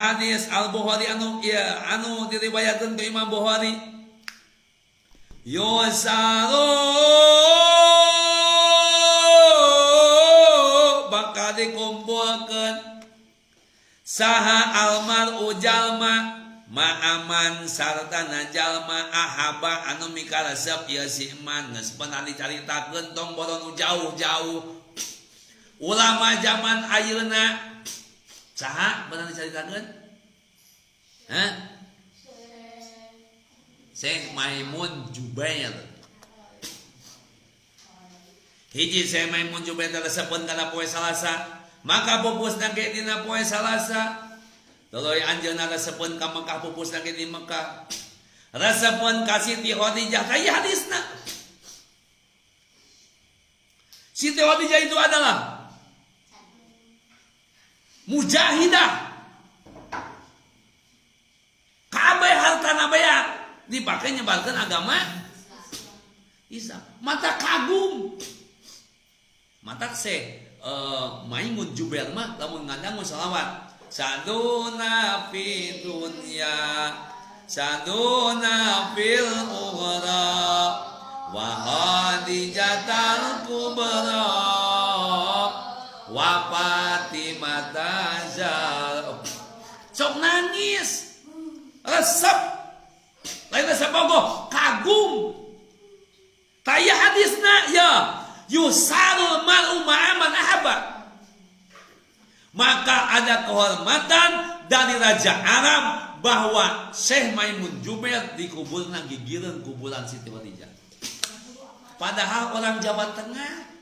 Hadis Al Bukhari anu ya anu diriwayatkeun ku Imam Bukhari. Yusaru bakal dikumpulkeun saha almaru jalma ma'aman sartana jalma ahaba anu mikaresep ieu si iman. Geus pernah dicaritakeun, tong boron jauh-jauh. Ulama zaman ayeuna saha pernah dicaritakeun? Hah? Syekh Maimun Jubair. Hiji, Syekh Maimun Jubair resepeun kana poe Salasa, maka pupusna ge dina poe Salasa. Tuluy anjeunna resepeun ka Mekah, pupusna ge di Mekah. Resepeun ka Siti Khadijah, tah hadisna. Siti Khadijah itu adalah mujahidah. Kabeh hartana beak dipakai nyebarkan agama Islam. Mata kagum. Mata se Maimun Jubair mah lamun ngadangu salawat saduna fi dunya saduna fil ukhra wa Khadijatal kubra wa Fatimata zal. Sok nangis, resep, lain resep bogoh, kagum. Taya hadisna ya, yusarul mar'u ma'aman ahaba. Maka ada kehormatan dari Raja Arab bahwa Syekh Maimun Jubair dikuburna gigireun kuburan Siti Khadijah. Padahal orang Jawa Tengah.